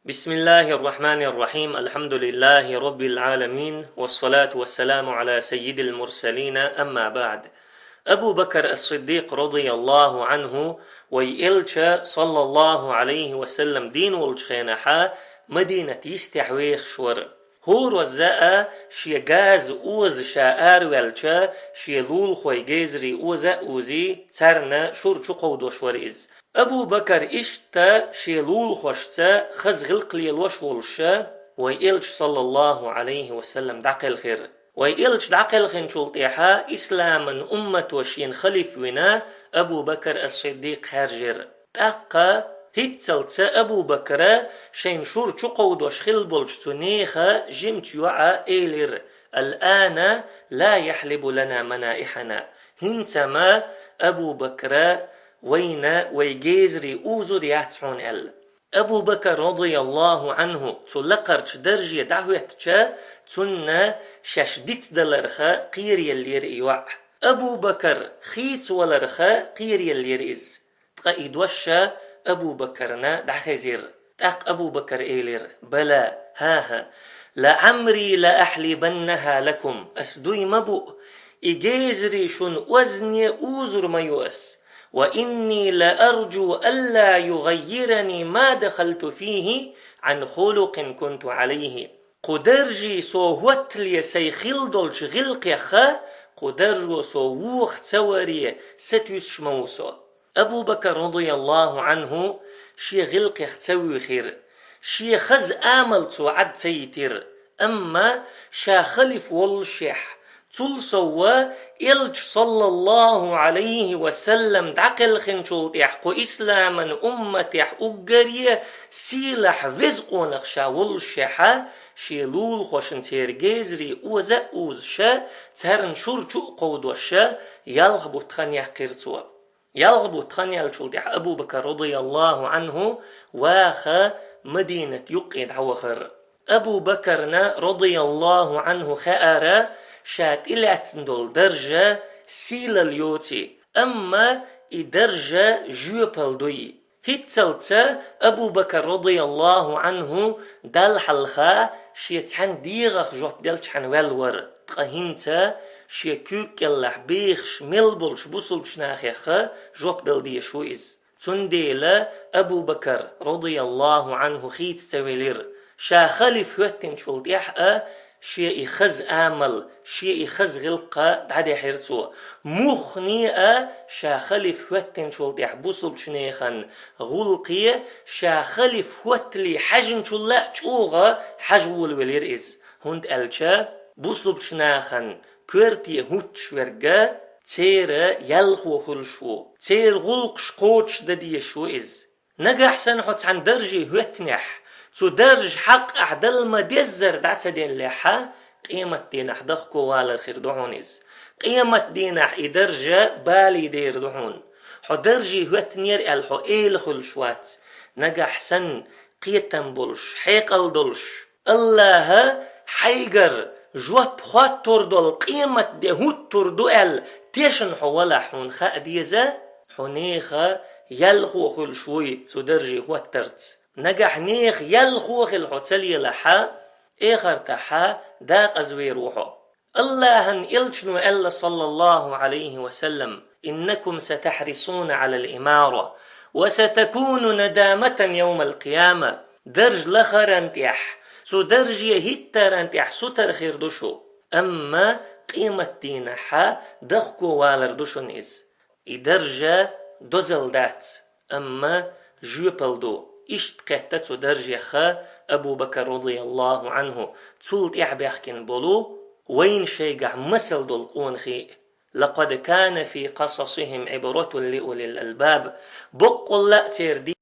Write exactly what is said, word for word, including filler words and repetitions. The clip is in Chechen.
بسم الله الرحمن الرحيم. الحمد لله رب العالمين. والصلاة والسلام على سيد المرسلين. أما بعد. Абу Бакр ас-Сиддикъ радияллаху анху вай элча саллаллаху алейхи ва саллам дийна волчу хенахьа Мадинат йистехь вехаш вара. ХӀоразза а шен газа оза ша араваьлча, шен лулахой гезарий оза а озий, царна шура чу кховдош вара иза. Абу Бакр иштта шен лулахошца хаза гӀиллакх лелош волуша, вай элча саллаллаху алейхи ва саллам дӀакхелхира. Вай элча дӀакхелхинчул тӀаьхьа исламан уммато шена халиф вина Абу Бакр ас-Сиддикъ хаьржира. ТӀаккха хӀинццалца Абу Бакра шайна шура чу кховдош хилла болчу цу нехан жимачу йоӀа элира: «Ал-ана ла яхьлибу лана манаихьана». ХӀинца ма Абу Бакра вайна вай гезарий узур яц хьуна аьлла. Абу Бакр радияллаху анху цу лакхарчу дарже дӀахӀоьттича, цунна шаьш дицдаларха кхераеллера и йоӀ. Абу Бакр хийцаваларха кхераеллера иза. Ткъа и дош Абу Бакрна дӀахезира. ТӀаккха Абу Бакр элира: «Бала, хӀан-хӀа, лаӀамри лаахьлибаннаха лакум, ас дуй ма бу, и гезарий шуна озане узур ма ю ас. Ва инни лаарджу алла югаййирани ма дахалту фихи Ӏан хулукъин кунту Ӏалайхи. Кху даржий со хӀоттале сайн хилла долчу гӀиллакхех, кху даржо со воха ца варе сатуьйсуш ма ву со». Абу Бакр радияллаху анху шен гӀиллакхех ца вуьйхира, шен хаза амал цо Ӏад ца йитира, амма ша халиф воллушехь, цул совгӀа элча саллаллаху алейхи ва саллам дӀакхелхинчул тӀаьхьа кху исламан умматехь уггаре сийлахь веза къонах ша воллушехьа, шен лулахошна церан гезарий оза а узуша, царна шура чу а кховдоша, ялх бутт хан яьккхира цо. Ялх бутт хан яьллачул тӀаьхьа Абу Бакр радияллаху анху ваха Мадинат юккъе дӀавахара. Абу Бакрна радияллаху анху хаьара ша тӀелаьцна долу даржа сийлалла йоций, амма и даржа жоьпалла дуй. ХӀинццалца Абу Бакр радияллаху анху Далла хьалха шен цхьаьна дегӀах жоп делчхьана ваьлла вара, ткъа хӀинца шен куьйга кӀелахь бехаш мел болчу бусулбачу нахеха жоп дала дезаш ву иза. Цундела Абу Бакр радияллаху анху хийца ца велира. Ша халиф хӀоьттинчул тӀаьхьа а шен и хаза амал, шен и хаза гӀиллакх дӀадехьира цо. Муххале а ша халиф хӀоьттинчул тӀаьхьа бусулбачу нехан гӀуллакхе ша халиф хӀоттале хьаьжначул а чӀогӀа хьажа волавелира иза, хӀунда аьлча бусулбачу нахана коьрте хӀуттуш верг церан ялхо хуьлуш ву, церан гӀуллакхаш кхочушдан дезаш ву иза. Нагахь санна хьо цхьана дарже хӀоьттинехь, цу даржа хьакъ ахь дала ма-деззара дӀа ца деллехьа, къематдийнахь дахковалар хир ду хьуна иза. Къематдийнахь и даржа балийдер ду хьуна. Хьо дарже хӀоьттинера аьлла хьо эла хуьлуш вац. Нагахь санна кхетам болуш, хьекъал долуш, Аллаха хьайгара жоп хоттур долу къематде хӀуттур ду аьлла тешна хьо валахь, хьуна хаа деза, хьо нехан ялхо хуьлуш вуй цу дарже хӀоттарца. Нагахь нехан ялхо хила хьо ца лелахьа, эхартахьа дакъазвер ву хьо. Аллахьан элчано аьлла, саллаллаху алейхи ва саллам: «Иннакум сатахьрисуна алал имара, ва сатакуну надаматан явмал къияма». Дарж лахаран тӀехь, цу дарже хӀиттаран тӀехь сутара хир ду шу, амма къематдийнахьа дахковалар ду шуна иза. И даржа дозалла дац, амма жоьпалла ду. Иштта кхетта цу даржеха Абу Бакр радияллаху анху, цул тӀаьхьа баьхкина болу, вайна шайгахь масал долу къонахий. «Лакъад кана фи къасасихим ибратун ли улил албаб». Боккъалла а церан